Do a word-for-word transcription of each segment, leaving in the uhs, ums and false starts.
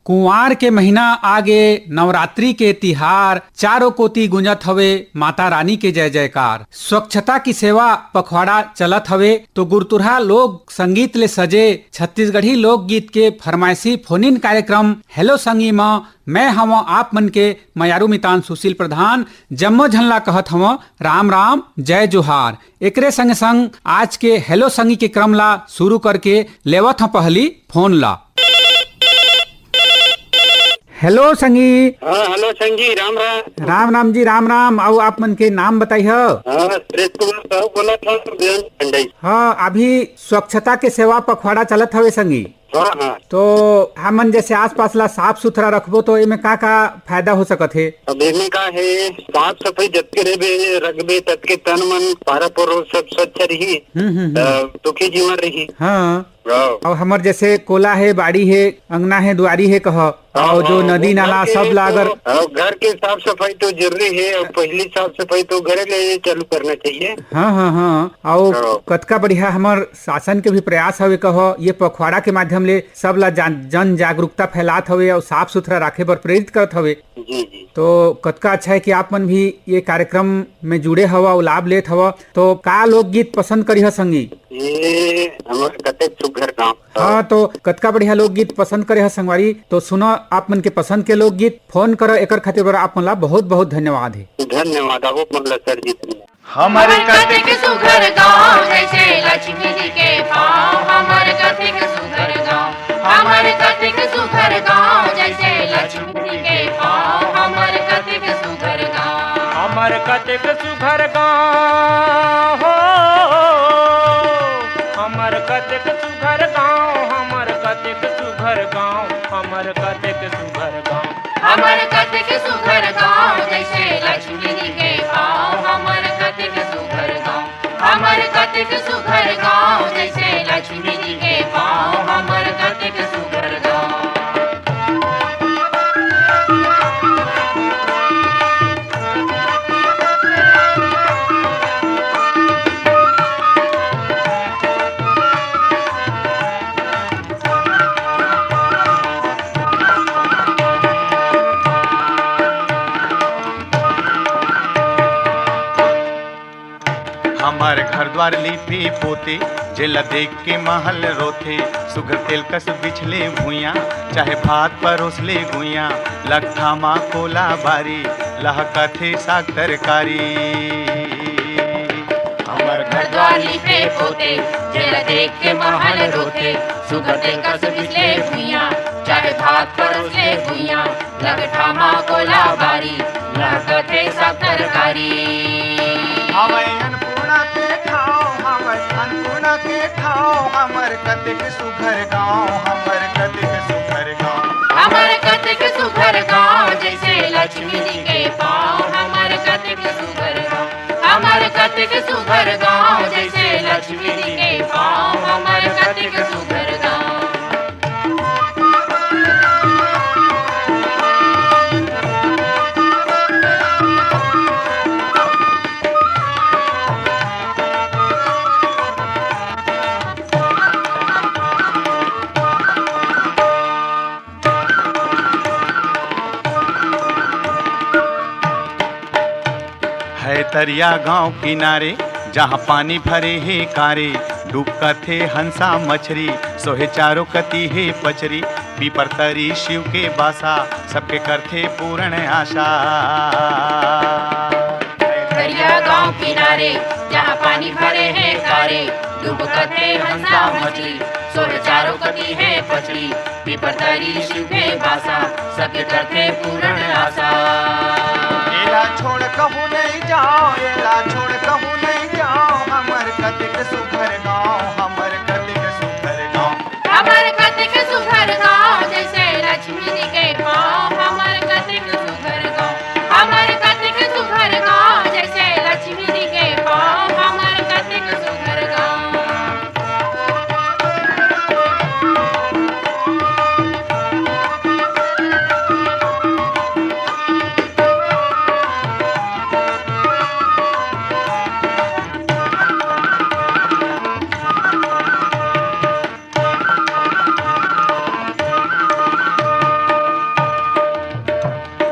कुंवार के महीना आगे, नवरात्रि के तिहार, चारों कोती गूंजत हवे माता रानी के जय जयकार। स्वच्छता की सेवा पखवाड़ा चलत हवे, तो गुरतुरहा लोक संगीत ले सजे छत्तीसगढ़ी लोकगीत के फरमाइशी फोन इन कार्यक्रम हेलो संगी म मैं हवं आप मन के मयारू मितान सुशील प्रधान। जम्मो झन ला कहत हवं राम राम, जय जोहार। एकरे संग संग आज के हेलो संगी के क्रम ला शुरू करके लेवत हं पहली फोन ला। हेलो संगी। हाँ, हेलो संगी, राम राम। राम राम जी, राम राम। अउ आप मन के नाम बताई ह? हाँ, सुरेश कुमार साहू बोलत हंव, बेंस खंडई। हाँ, अभी स्वच्छता के सेवा पखवाड़ा चलत हवे संगी। हाँ, हाँ। तो हमन जैसे आसपास ला साफ सुथरा रखबो तो एमे का का फायदा हो सकत हे? अब एमे का हे, साफ सफाई जतके रखबे, रखबे ततके तन मन पारा परो सब स्वच्छ रही, हम्म, हम्म, हम्म। त सुखी जीवन रही। हाँ। हाँ। अउ हमर जैसे कोला हे, बाड़ी हे, अंगना हे, दुआरी हे कह, अउ जो हाँ, नदी वो घर नाला के सब ला तो, अगर हाँ, घर के साफ सफाई तो जरूरी हे, अउ पहली साफ सफाई तो घरे ले चालू करना चाहिए। हाँ, हाँ, हाँ। अउ हाँ। कतका बढ़िया हमर शासन के भी प्रयास हवे कह, ये पखवाड़ा के माध्यम ले सब ला जान-, जन जागरूकता फैलात हवे अउ साफ सुथरा राखे बर प्रेरित करत हवे। जी, जी। तो कतका अच्छा हे कि आप मन भी ये कार्यक्रम में जुड़े हव अउ लाभ लेत हव। तो का लोकगीत पसंद करिह संगी? ये हमर कतेक सुघर गाँव। हाँ, तो कतका बढ़िया लोकगीत पसंद करे ह संगवारी। तो सुनो आप मन के पसंद के लोकगीत, फोन करो, एकर खातिर बर आप मन ला बहुत बहुत धन्यवाद हे। धन्यवाद, आप मन ला सर जी, धन्यवाद। हमर कतेक सुघर गाँव, जैसे लक्ष्मी जी के पाँव। हमर कतेक सुघर गाँव, हमर कतेक सुघर गाँव, जैसे लक्ष्मी जी के पाँव। हमर कतेक सुघर गाँव, हमर कतेक सुघर गाँव हो, हमर कतेक सुघर गाँव, हमर कतेक सुघर गाँव, हमर कतेक सुघर गाँव। हमर कतेक सुघर गाँव, जैसे लक्ष्मी जी के पाँव। हमर कतेक सुघर गाँव, हमर कतेक सुघर गाँव, जैसे लक्ष्मी जी के पाँव। हमर कतेक सुघर गाँव। हमर घर द्वार लीपे पोते, जेला देख के महल रोथे। सुघर तेल कस बिछले भुइयां, चाहे भात परोसले गुइयां। लकठा मा कोला बारी, लहकथे साग तरकारी। हमर घर द्वार लीपे पोते, जेला देख के महल रोथे। सुघर तेल कस बिछले भुइयां, चाहे भात परोसले गुइयां। लकठा मा कोला बारी, लहकथे साग तरकारी। हवय अन्नपूर्णा के ठाव, हवय अन्नपूर्णा के ठाव। हमर कतेक सुघर गांव, हमर कतेक सुघर गांव। हमर कतेक सुघर गांव, जैसे लक्ष्मी जी के पांव। हमर कतेक सुघर गांव, हमर कतेक सुघर गांव, जैसे लक्ष्मी जी के पांव। हमर कतेक सुघर गांव। है तरिया गांव किनारे, जहां पानी भरे हे कारे। डुबकथे हंसा मछरी, सोहे चारों कती हे पचरी। पीपर तरी शिव के बासा, सबके करथे पूर्ण आशा। तरिया गांव किनारे, जहां पानी भरे हे कारे। डुबकथे हंसा मछरी, सोहे चारों कती हे पचरी। पीपर तरी शिव के बासा, सबके करथे पूर्ण आसा। एला छोड़ कहूँ नहीं जाओ, एला छोड़ कहूँ नहीं जाओ। हमर कतेक सुघर गांव, हमर कतेक सुघर गांव। हमर कतेक सुघर गांव, जैसे लक्ष्मी जी के पांव। हमर कतेक सुघर गांव, हमर कतेक सुघर गांव, जैसे लक्ष्मी जी के पांव। हमर कतेक सुघर गांव।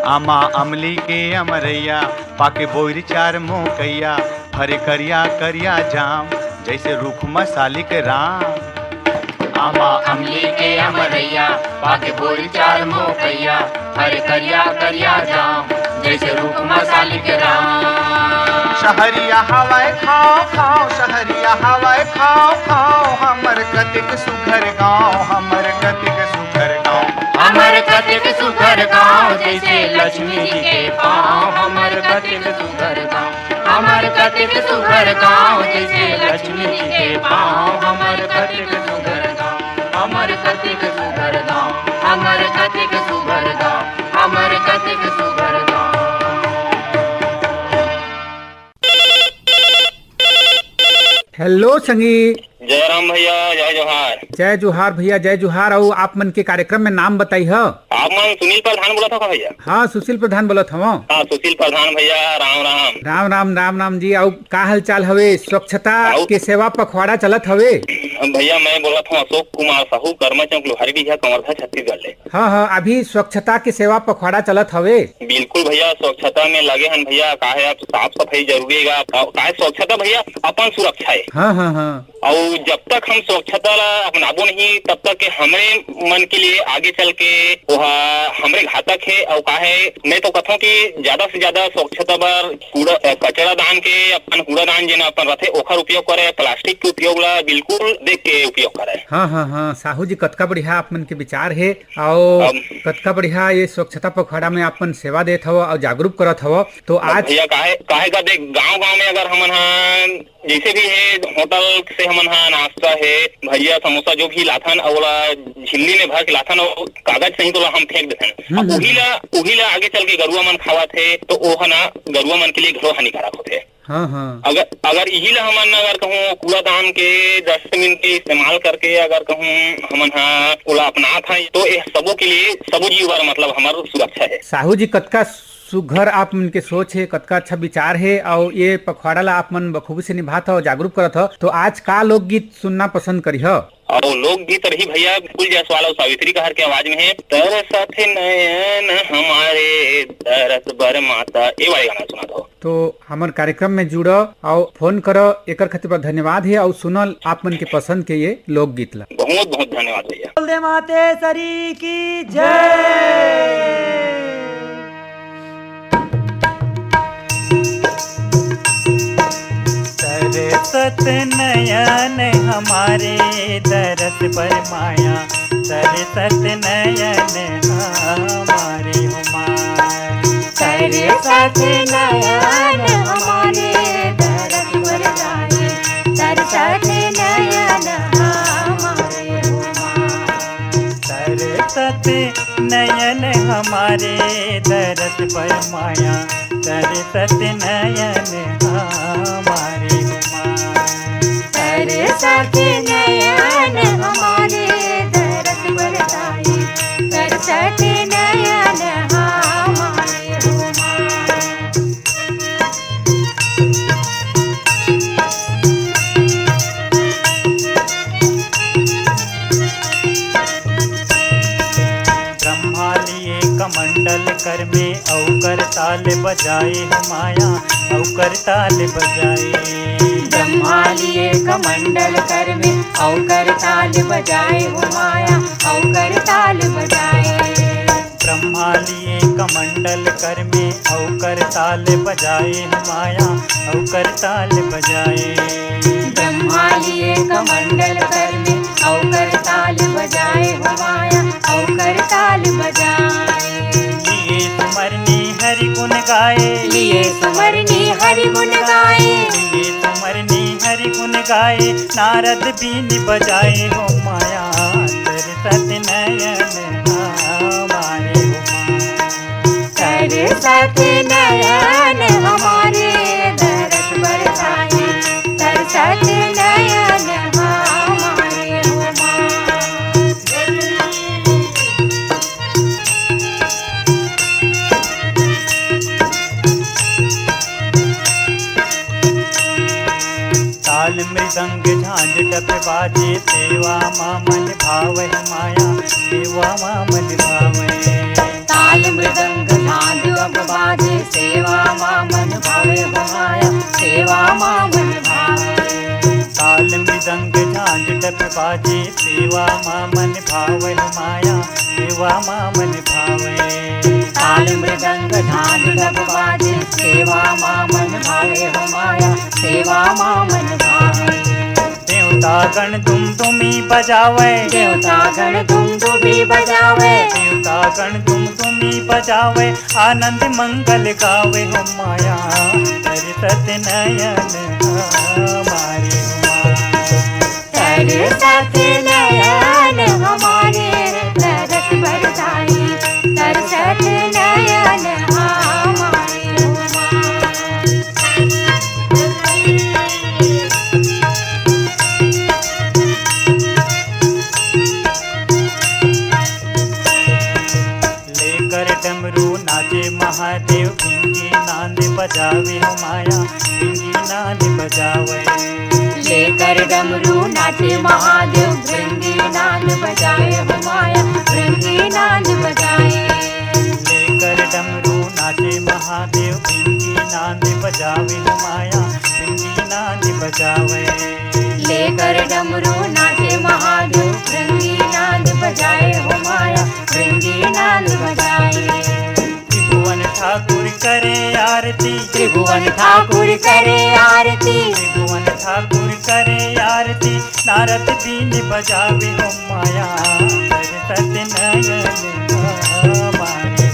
आमा अमली के अमरैया, पाके बोइर चार मोकैया, फरे करिया करिया जाम, जैसे रूख म सालिक राम। आमा अमली के अमरैया, पाके बोइर चार मोकैया, फरे करिया करिया जाम, जैसे रूख म सालिक राम। शहरिया हवाए खाओ खाओ, शहरिया हवाए खाओ खाओ, हमर कतिक सुघर गाँव, हमर कतिक सुघर गाँव। हमर कतिक सुघर गाँव, जैसे लक्ष्मी जी के पाँव। हमर कतिक सुघर गाँव, हमर कतिक सुघर गाँव, जैसे लक्ष्मी जी के पाँव। हमर कतिक सुघर गाँव, हमर कतिक सुघर गाँव, हमर कतिक सुघर गाँव, हमर कतिक सुघर गाँव। हेलो संगी। जय राम भैया, जय जोहार। जय जोहार भैया, जय जोहार। अउ आप मन के कार्यक्रम में नाम बताई ह? आप मन सुनील प्रधान बोलत हो का भैया? हाँ, सुशील प्रधान बोलत हवं। हाँ, सुशील प्रधान भैया, राम राम। राम राम, राम राम जी। अउ का हालचाल हवे? स्वच्छता अउ के सेवा पखवाड़ा चलत हवे? भैया, मैं बोलत हूँ अशोक कुमार साहू, कर्मा चौक, लोहारी डीहा, कवर्धा, छत्तीसगढ़ ले। हाँ, हाँ, अभी स्वच्छता के सेवा पखवाड़ा चलत हवे। बिल्कुल भैया, स्वच्छता में लगे हन भैया। काहे अब साफ सफाई जरूरी हे गा। काहे स्वच्छता भैया अपन सुरक्षा हे। हाँ, हाँ, हाँ। अउ जब तक हम स्वच्छता ला अपनाबो नहीं, तब तक के हमरे मन के लिए आगे चल के ओहा हमरे घातक हे। अउ काहे मैं तो कथों कि ज्यादा से ज्यादा स्वच्छता बर कूड़ा, अ, कचरा दान के अपन कूड़ा दान जेन अपन रथे, ओखर उपयोग करे, प्लास्टिक के उपयोग ला बिल्कुल देख के उपयोग करे। हाँ, हाँ, हाँ, साहू जी, कतका बढ़िया आप मन के विचार हे। अउ अब कतका बढ़िया ये स्वच्छता पखवाड़ा में आप मन सेवा देत हव अउ जागरूक करत हव। तो अब आज भैया काहे, काहे का देख, गांव-गांव में अगर हमन ह जैसे भी हे, होटल से हमन ह नाश्ता हे, भजिया, समोसा जो भी लाथन, अउ ओला झिल्ली में भर के लाथन अउ कागज सहित ओला हम फेंक देथन। हम्म, अब हम्म। उही ला, उही ला आगे चल के गरुआ मन खावत हे, तो ओह ना गरुआ मन के लिए घलो हानिकारक होथे। हाँ, हाँ। अगर, अगर इही ला हमन अगर कहूँ कूड़ादान के डस्टबिन के इस्तेमाल करके अगर कहूँ हमन ह ओला अपनात हन, तो ये सबो के लिए, सबो जीव बर मतलब हमर सुरक्षा हे। साहू जी, कतका सुघर आप मन के सोच हे, कतका अच्छा विचार हे, अउ ये पखवाड़ा ला आप मन बखूबी से निभात हव, जागरूक करत हव, तो आज का लोकगीत सुनना पसंद करिह? अउ लोकगीत रही भैया विपुल जायसवाल अउ सावित्री कहार के आवाज में हे, तरसत नयन हमारे दरस बर माता, ये वाले गाना सुना दो। तो हमर कार्यक्रम में जुड़ो अउ फोन करो, एकर खातिर बड़ा धन्यवाद हे। अउ सुनल आप मन के पसंद के ये लोकगीत ला। बहुत बहुत धन्यवाद भैया। बोल दे मातेश्वरी की जय। तरसत नयन हमारे दरस पर माया, तरसत नयन हमारे हो माँ। तरसत नयन हमारे दरस पर माया, तरसत नयन हमारे हो माँ। तरसत नयन हमारे दरस पर माया, तरसत नयन हमारे हो माँ। तरसत नयन हमारे दरस पर माया, तरसत नयन हमारे हो माँ। ब्रह्मा लिए कमंडल कर में, अउ करताल बजाए हो माया, अउ करताल बजाए। ब्रह्मा लिए कमंडल कर में, अउ करताल बजाए हो माया, अउ करताल बजाए। ब्रह्मा लिए कमंडल कर में, अउ करताल बजाए हो माया, अउ करताल बजाए। ब्रह्मा लिए कमंडल कर में, अउ करताल बजाए हो माया, अउ करताल बजाए। लिए सुमरनी हरि गुण गाए, लिए सुमरनी हरि गुण गाए। लिए सुमरनी हरि गुण गाए, नारद बीन बजाए हो माया, तरसत नयन हमारे हो माँ। तरसत नयन हमारे दरस बरसाए, तरसत नयन हमारे हो माँ। ताल मृदंग झांझ टप बाजे, सेवा मा मन भावै माया, सेवा मा मन भावै। ताल मृदंग झांझ सेवा मा मन भावे हो माया, सेवा मा मन भावे। ताल मृदंग झांझ डप बाजे, सेवा मा मन भावे हो माया, सेवा मा मन भावे। ताल मृदंग झांझ डप बाजे, सेवा मा मन भावे हो माया, सेवा मा मन भावे। देवता गण दुमदुमी बजावे, देवता गण दुमदुमी बजावे। देवता गण दुमदुमी बजावे, आनंद मंगल गावे हो माया, तरसत नयन हमारे हो माया। तरसत नयन हमारे, तरस बरसाई, तरसत नयन हमारे हो माया। लेकर डमरू नाचे महादेव, भिंगी नांद बजावे हो माया, भिंगी नांद बजावे। लेकर डमरू नाचे महादेव, भिंगी नांद बजाए हो माया, भिंगी नांद बजाए। लेकर डमरू नाचे महादेव, भिंगी नांद बजावे हो माया, भिंगी नांद बजावे। लेकर डमरू नाचे महादेव, भिंगी नांद बजाए हो माया, भिंगी नांद बजाए। त्रिभुवन ठाकुर करे आरती, त्रिभुवन ठाकुर करे आरती। त्रिभुवन ठाकुर करे आरती, नारद बीन बजावे हो माया, तरसत नयन हमारे।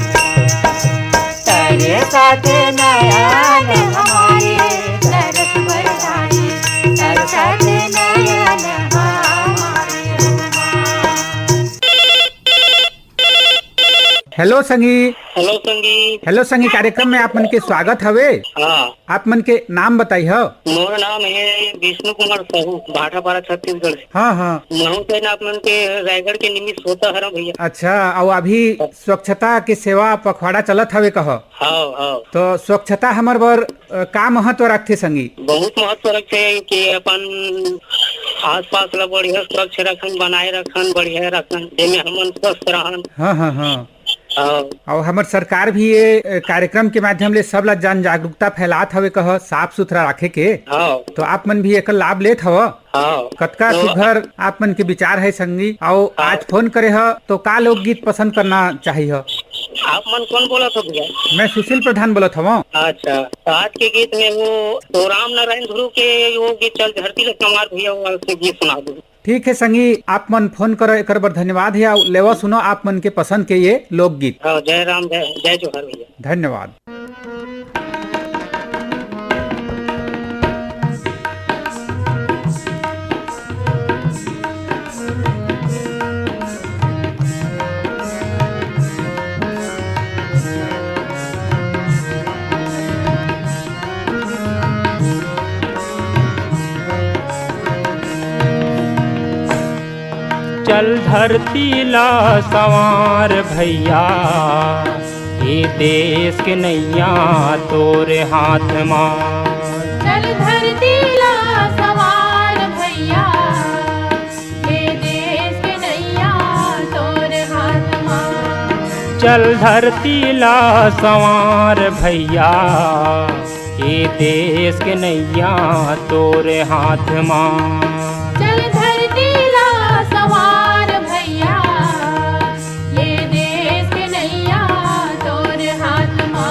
तरसत नयन हमारे, तरस बरसाए, तरसत नयन हमारे। हेलो संगी। हेलो संगी। हेलो संगी, कार्यक्रम में आप मन के स्वागत हवे। हाँ। आप मन के नाम बताई हो। मोर नाम है विष्णु कुमार साहू, भाटापारा, छत्तीसगढ़ से। हाँ, हाँ। महूं से आप मन के रायगढ़ के निमित्त होता हरा भैया। अच्छा, अउ अभी स्वच्छता के सेवा पखवाड़ा चलत हवे कह। हाँ, हाँ। तो स्वच्छता हमर बर, अ, का महत्व रखथे संगी? बहुत महत्व रखथे कि अपन आसपास ला बढ़िया स्वच्छ रखन, बनाए रखन, बढ़िया रखन, जेमे हमन स्वस्थ रहन। हाँ, हाँ, हाँ। हाँ। अउ हमर सरकार भी ये, अ, कार्यक्रम के माध्यम ले सब ला जन जागरूकता फैलात हवे कह, साफ सुथरा राखे के। हाँ। तो आप मन भी एकर लाभ लेत हव। हाँ। कतका तो सुघर आप मन के विचार है संगी। अउ हाँ। आज फोन करे ह तो का लोकगीत पसंद करना चाही ह? आप मन कौन बोलत हो भैया? मैं सुशील प्रधान बोलत हवं। अच्छा, तो आज के गीत में वो तो राम नारायण ध्रुव के वो गीत चल धरती ला संवार भैया, वो वाला से गीत सुना दो। ठीक है संगी, आप मन फोन करो, एकर बर धन्यवाद है। अउ लेवा सुनो आप मन के पसंद के ये लोकगीत। हाँ, जय राम, जय, जय जोहार भैया। धन्यवाद। चल धरती ला संवार भैया, ये देश के नैया तोरे हाथ मा। चल धरती ला संवार भैया, ये देश के नैया तोरे हाथ मा। चल धरती ला संवार भैया, ये देश के नैया तोरे हाथ मा। चल धरती ला संवार भैया, ये देश के नैया तोरे हाथ मा।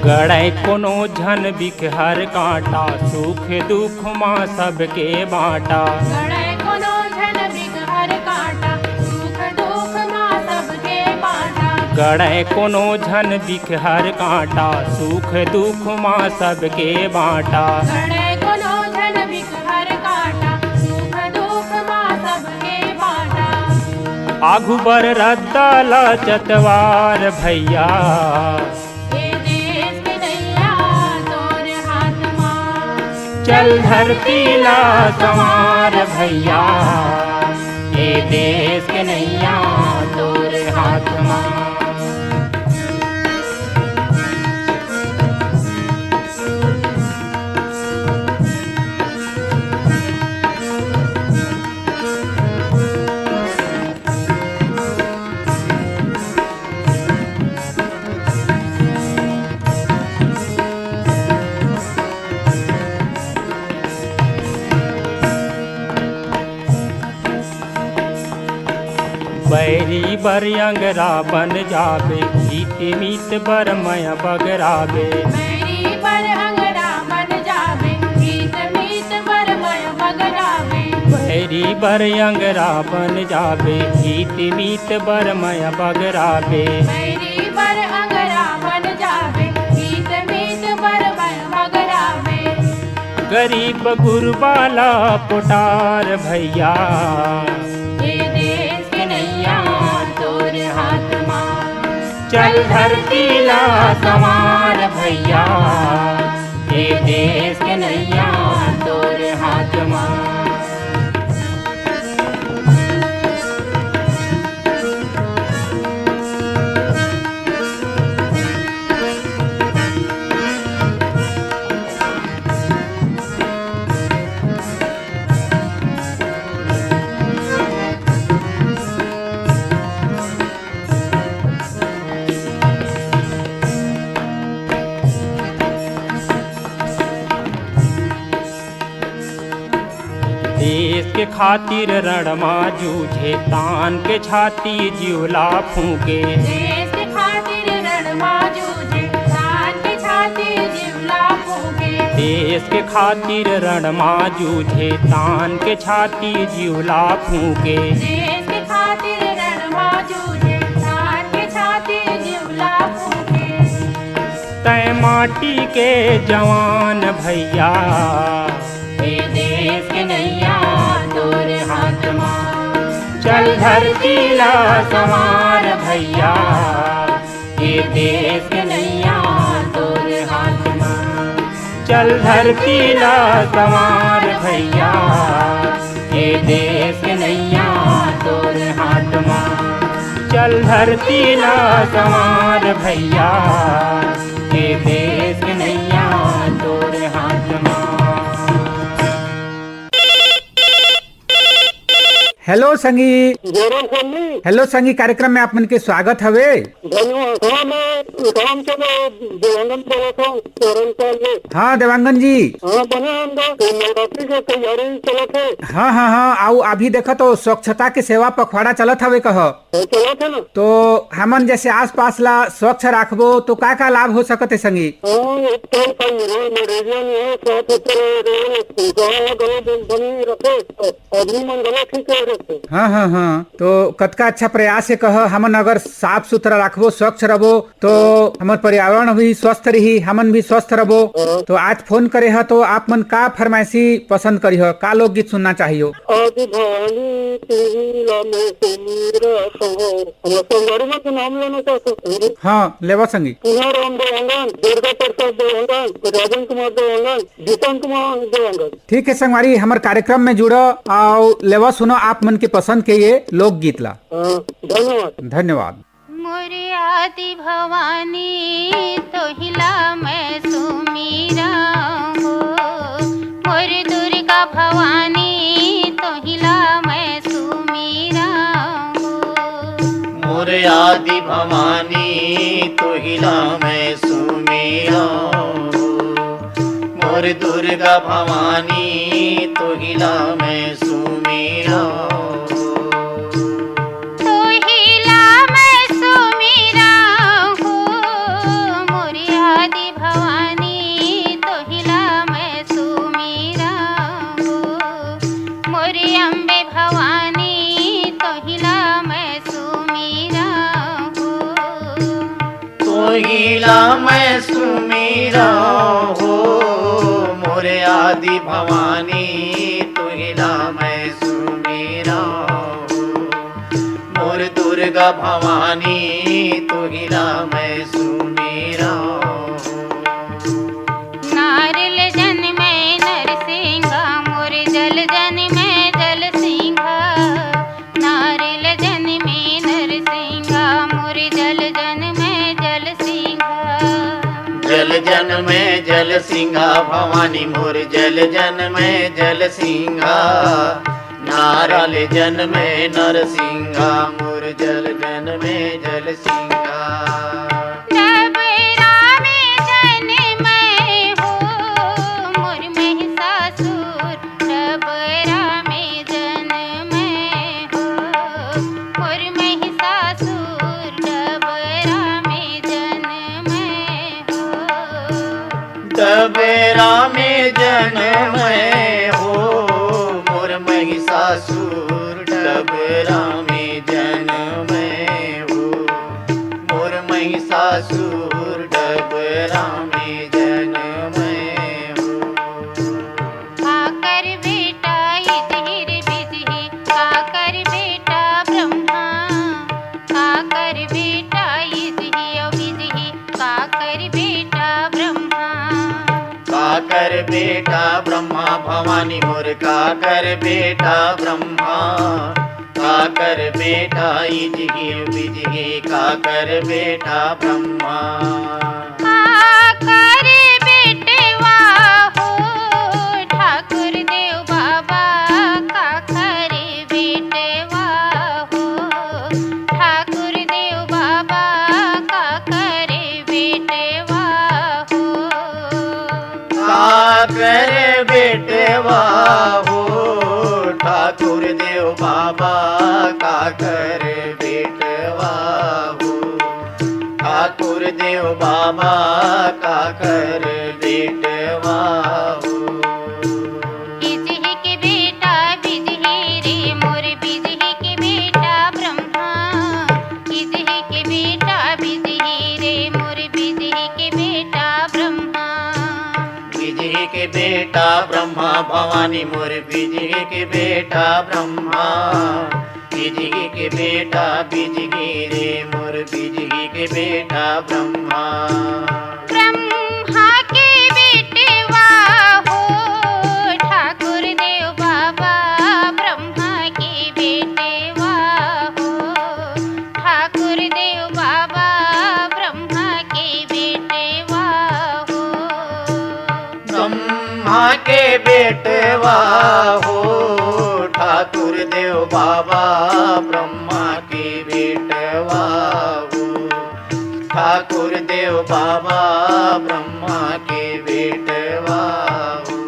गड़े कोनो झन बिकहर कांटा, सुख दुख मा सबके बांटा। गड़े कोनो झन बिकहर कांटा, सुख दुख मा सबके बांटा। गड़े कोनो झन बिकहर कांटा, सुख दुख मा सबके बांटा। गड़े कोनो झन बिकहर कांटा, सुख दुख मा सबके बांटा। आघू बर रद्दा ला चतवार भैया। ए देश के नैया तोर हाथ मा। चल धरती ला संवार भैया, ए देश के नैया तोर हाथ मा। बैरी बर अंगरा बन जाबे, हित मीत बर मया बगराबे। बैरी बर अंगरा बन जाबे, हित मीत बर मया बगराबे। बैरी बर अंगरा बन जाबे, हित मीत बर मया बगराबे। बैरी बर अंगरा बन जाबे, हित मीत बर मया बगराबे। गरीब गुरबा ला पोटार भैया, ए देश के नैया तोर हाथ मा। चल धरती ला संवार भैया, ए देश के नैया तोर हाथ मा। देश के खातिर रण मा जूझे, तान के छाती जीव ला फूंके। देश के खातिर रण मा जूझे, तान के छाती जीव ला फूंके। देश के खातिर रण मा जूझे, तान के छाती जीव ला फूंके। देश के खातिर रण मा जूझे, तान के छाती जीव ला फूंके। तैं माटी के जवान भैया, ए देश के नैया तोर हाथ मा। चल धरती ला संवार भैया, ए देश के नैया तोर हाथ मा। चल धरती ला संवार भैया, ए देश के नैया तोर हाथ मा। चल धरती ला संवार भैया, ए देश के नैया तोर हाथ मा। हेलो संगी। जय राम स्वामी। हेलो संगी, कार्यक्रम में आप मन के स्वागत हवे। धन्यवाद। हाँ, मैं रामचंद्र देवांगन बोलत हूँ, चौरनपाल ले। हाँ देवांगन जी। हाँ, बने हम गा, नवरात्रि के तैयारी चलत हे। हाँ हाँ हाँ, अउ अभी देखा तो स्वच्छता के सेवा पखवाड़ा चलत हवे कह। हाँ, चलत हे ना। तो हमन जैसे आसपास ला स्वच्छ राखबो तो का का लाभ हो सकत हे संगी? हाँ, एक तो कल मलेरिया नहीं है, साफ सुथरा रहे, गाँव घलो बन-, बने रखे, आदमी मन घलो ठीक रहे। हाँ हाँ हाँ, तो कतका अच्छा प्रयास हे कह, हमन अगर साफ सुथरा राखबो, स्वच्छ रखबो तो हमर पर्यावरण भी स्वस्थ रही, हमन भी स्वस्थ रखबो। हाँ। तो आज फोन करे ह तो आप मन का फरमाइशी पसंद करिहो, का लोकगीत सुनना चाहियो? आदि भवानी तेरी ला मैं सुमिरत हूँ। हमरा संगवारी मन के नाम लेना चाहत हूँ। हाँ, लेवा संगी। पूनाराम देवांगन, दुर्गा प्रसाद देवांगन, राजन कुमार देवांगन, जितन कुमार देवांगन। ठीक है संगवारी, हमर कार्यक्रम में जुड़ो अउ लेवा सुनो आप मन के पसंद के ये लोकगीत ला। हाँ, धन्यवाद। धन्यवाद। मोर आदि भवानी तोहिला मैं सुमिरंव हो, मोर दुर्गा भवानी तोहिला मैं सुमिरंव हो। मोर आदि भवानी तोहिला मैं सुमिरंव हो, मोर दुर्गा भवानी तोहिला मैं सुमिरंव हो। तोहिला मैं सुमिरंव हो, मोर आदि भवानी तोहिला मैं सुमिरंव हो, मोर अम्बे भवानी तोहिला मैं सुमिरंव हो। तोहिला मैं सुमिरंव हो, मोर आदि भवानी तोहिला मैं सुमिरंव हो, मोर दुर्गा भवानी तोहिला मैं सुमिरंव हो। नारियल जन मैं नर जनमे जल सिंहा भवानी मोर जल जनमे जल सिंहा। नारा ले जनमे नरसिंहा मोर जल जनमे जल सिंहा। डबरा में जनमे हो मोर महिषासुर, डबरा में जनमे हो मोर महिषासुर, डबरा में जनमे हो। डबरा में जनमे हो मोर महिषासुर, डबरा में जनमे हो मोर महिषासुर, डबरा में जनमे हो। काकर बेटा इजही रे बिजही, काकर बेटा ब्रह्मा, काकर बेटा इजही अउ बिजही, काकर बेटा ब्रह्मा। काकर बेटा ब्रह्मा भवानी मोर काकर बेटा ब्रह्मा। काकर बेटा इजही बिजही काकर बेटा ब्रह्मा। काकर बेटवा हो ठाकुर देव बाबा, काकर बेटवा हो ठाकुर देव बाबा, काकर बेटवा हो। काकर बेटवा हो ठाकुर देव बाबा, काकर बेटवा हो ठाकुर देव बाबा, काकर बेटवा हो। बिजही के बेटा बिजही रे मोर बिजही के बेटा ब्रह्मा, बिजही के बेटा बिजही रे मोर बिजही के बेटा ब्रह्मा। बिजही के बेटा ब्रह्मा भवानी मोर बिजही के बेटा ब्रह्मा। बिजही के बेटा बिजही रे मोर बिजही के बेटा ब्रह्मा। ब्रह्मा के बेटवा हो ठाकुर देव बाबा, ब्रह्मा के बेटवा हो ठाकुर देव बाबा, ब्रह्मा के बेटवा हो। ब्रह्मा के बेटवा हो ठाकुर देव बाबा, ब्रह्मा के बेटवा हो ठाकुर देव बाबा, ब्रह्मा के बेटवा हो।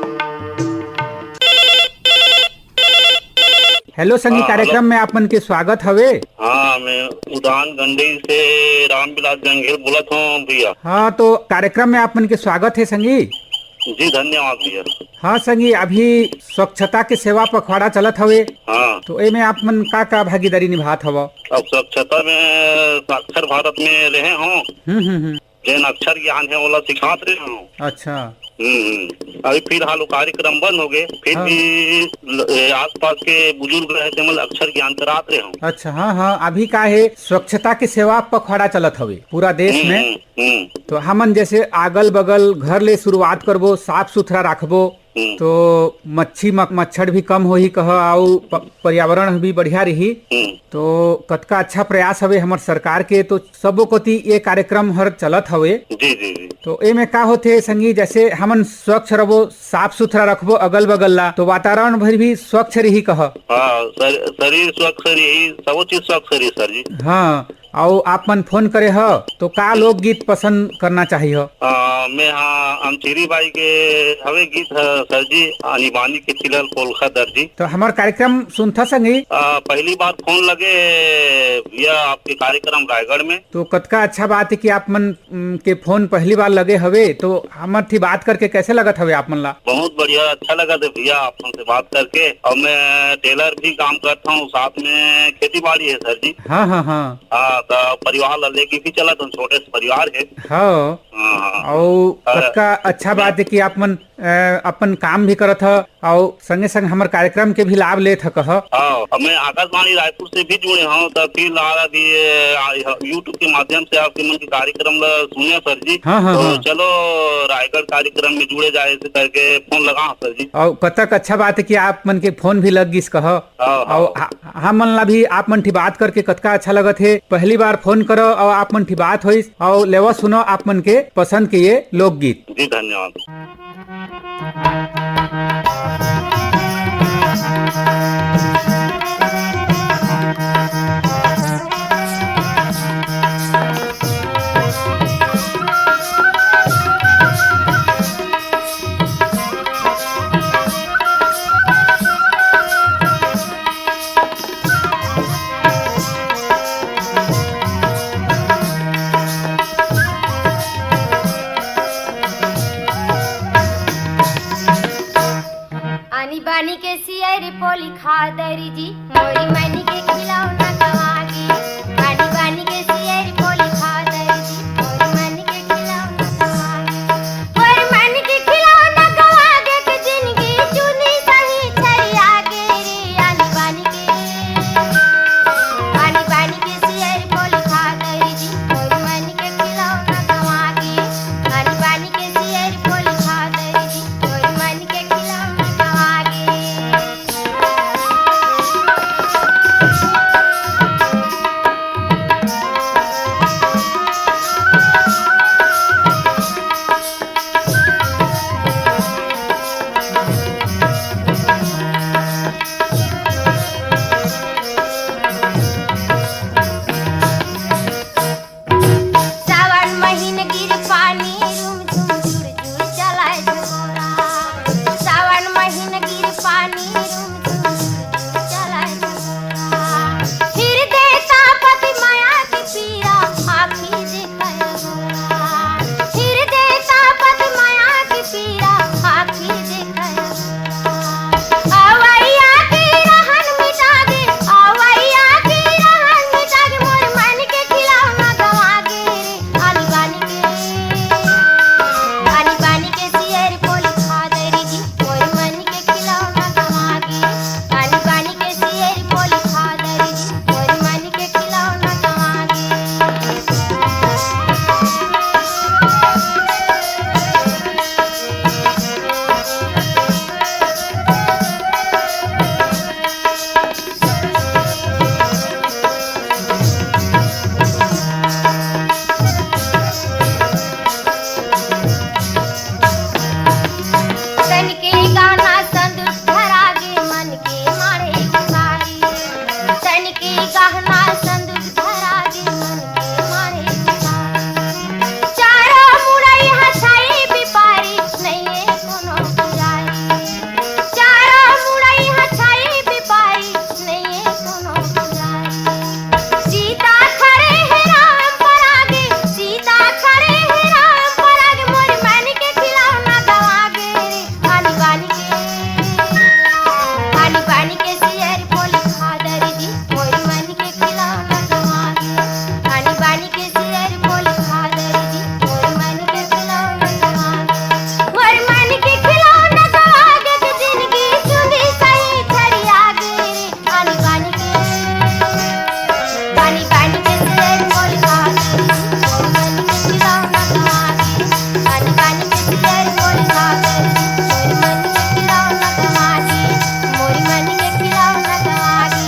हेलो संगी, हाँ, हेलो। कार्यक्रम में आप मन के स्वागत हवे। हाँ, मैं उदान गंडई से रामविलास जंघेल बोलत हूँ भैया। हाँ, तो कार्यक्रम में आप मन के स्वागत है संगी। जी, धन्यवाद भैया। हाँ संगी, अभी स्वच्छता के सेवा पखवाड़ा चलत हवे। हाँ। तो एमे आप मन का का भागीदारी निभात हव? अब स्वच्छता में साक्षर भारत में रहे हूँ। हम्म, हम्म, हम्म। जेन अक्षर ज्ञान है, ओला सिखात रहे हूँ। अच्छा। हम्म, हम्म। अभी फिलहाल वो कार्यक्रम बंद हो गए, फिर हाँ। भी ल-, ए, आसपास के बुजुर्ग रहे थे, मतलब अक्षर ज्ञान करात रहे हूँ। अच्छा, हाँ, हाँ, अभी का है, स्वच्छता के सेवा पखवाड़ा चलत हवे पूरा देश हम्म, में। हम्म, हम्म। तो हमन जैसे अगल बगल घर ले शुरुआत करबो, साफ सुथरा राखबो, हम्म। तो मच्छी म-, मच्छर भी कम होही कह, अउ प-, पर्यावरण भी बढ़िया रही। हम्म। तो कतका अच्छा प्रयास हवे हमर सरकार के, तो सबो कोति ये कार्यक्रम हर चलत हवे। जी, जी, जी। तो एमे का होथे संगी, जैसे हमन स्वच्छ रहो, साफ सुथरा रखबो अगल बगल ला, तो वातावरण भर भी स्वच्छ रही कह। हाँ, सर-, शरीर स्वच्छ रही, सबो चीज स्वच्छ रही सर जी। हाँ, अउ आप मन फोन करे ह, तो का लोकगीत पसंद करना चाहिए? आ, मैं हाँ, अमचेरी बाई के हवे गीत ह, सर जी, आनी बानी के खिलल पोलखा दर्जी। तो हमार कार्यक्रम सुनथा संगी? आ, पहली बार फोन लगे भैया आपके कार्यक्रम रायगढ़ में। तो कतका अच्छा बात है कि आप मन, उम, के फोन पहली बार लगे हवे, तो हमर थी बात करके कैसे लगत हवे आप मन ला? बहुत बढ़िया, अच्छा लगत है भैया आप मन से बात करके। और मैं टेलर भी काम करता हूँ, साथ में खेती बाड़ी है सर जी। हाँ, हाँ, हाँ। हाँ, तो परिवार ला लेके भी चलत हूँ, छोटे से परिवार है। हाँ। हाँ, हाँ। अउ हाँ। कतका अच्छा बात है कि आप मन अ, अपन काम भी करत ह, अउ संगे संग हमर कार्यक्रम के भी लाभ लेत ह कह। हाँ, अब मैं आकाशवाणी रायपुर से भी जुड़े हूँ, तो फिलहाल अभी ये, आ, YouTube के माध्यम से आपके मन के कार्यक्रम ला सुने सर जी। हाँ, हाँ, तो हाँ। चलो रायगढ़ कार्यक्रम में जुड़े जाए, ऐसे करके फोन लगा सर जी। अउ कतक अच्छा बात है कि आप मन के फोन भी लग गिस कह। हाँ, हाँ। अउ हा-, हमन ला भी आप मन ठी बात करके कतका अच्छा लगत हे। पहली बार फोन करो अउ आप मन ठी बात होइस, अउ लेवा सुनो आप मन के पसंद के ये लोकगीत। जी, धन्यवाद। आनी बानी के सियारी पोली खा दरी जी, मोरी मनी के खिलौना गवा गे। आनी बानी के सियारी पोली खा दरी जी, मोरी मनी के खिलौना गवा गे। मोरी मनी के खिलौना गवा गे के जिंदगी चुनी सही छरिया गे रे। आनी बानी के, आनी बानी के सियारी पोली खा दरी जी, मोरी मनी के खिलौना गवा गे। आनी बानी के सियारी पोली खा दरी जी, मोरी मनी के खिलौना गवा गे। सावन महीन गिर पानी, रुम झुम झुर झुर चलाए झगोरा। सावन महीन गिर पानी, रुम झुम झुर झुर चलाए झगोरा। फिर देता पति माया के पीरा, आँखी देखल गोरा। फिर देता पति माया के पीरा, आँखी देखल गोरा। अवैया के रहन मिटा गे, अवैया के रहन मिटा गे, मोर मन के खिलौना गवा गे रे। आनी बानी के, आनी बानी के सियर पोली खा दरी जी, मोर मन के खिलौना गवा गे। आनी बानी के सियर पोली खा दरी जी, मोर मन के खिलौना गवा गे। तन के गहना संदूक धरा गे, मन के मारे उतारी। तन के गहना संदूक धरा गे, मन के मारे उतारी। चारों मुड़ई हछाई बिपारी, नइये कोनो पुजारी। चारों मुड़ई हछाई बिपारी, नइये कोनो पुजारी। सीता खड़े हे राम परागे, सीता खड़े हे राम परागे, मोर मन के खिलौना गवा गे रे। आनी बानी के, आनी बानी के सियर पोली खा दरी जी, मोर मन के खिलौना गवा गे। आनी बानी के सियर पोली खा दरी जी, मोर मन के खिलौना गवा गे। मोर मन के खिलौना गवा गे, के जिंदगी सुनी सही छरिया गे रे। आनी बानी के, बानी बानी के सियर पोली खा दरी जी, मोर मन के खिलौना गवा गे। आनी बानी के सियर पोली खा दरी जी, मोर मन के खिलौना गवा गे। मोर मन के खिलौना गवा गे,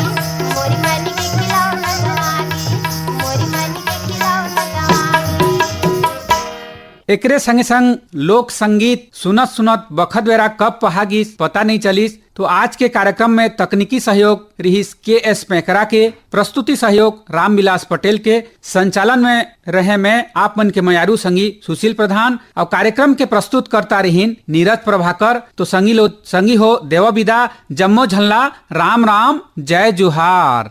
मोर मन के खिलौना गवा गे, मोर मन के खिलौना गवा गे। एकरे संगे संग लोक संगीत सुनत सुनत बखत बेरा कब पहा गिस, पता नइ चलिस। तो आज के कार्यक्रम में तकनीकी सहयोग रिहिस के एस पैकरा के, प्रस्तुति सहयोग रामविलास पटेल के, संचालन में रहे मैं आप मन के मयारू संगी सुशील प्रधान, अउ कार्यक्रम के प्रस्तुतकर्ता रिहिन नीरज प्रभाकर। तो संगी लो, संगी हो, देवा बिदा, जम्मो झन ला राम राम, जय जुहार।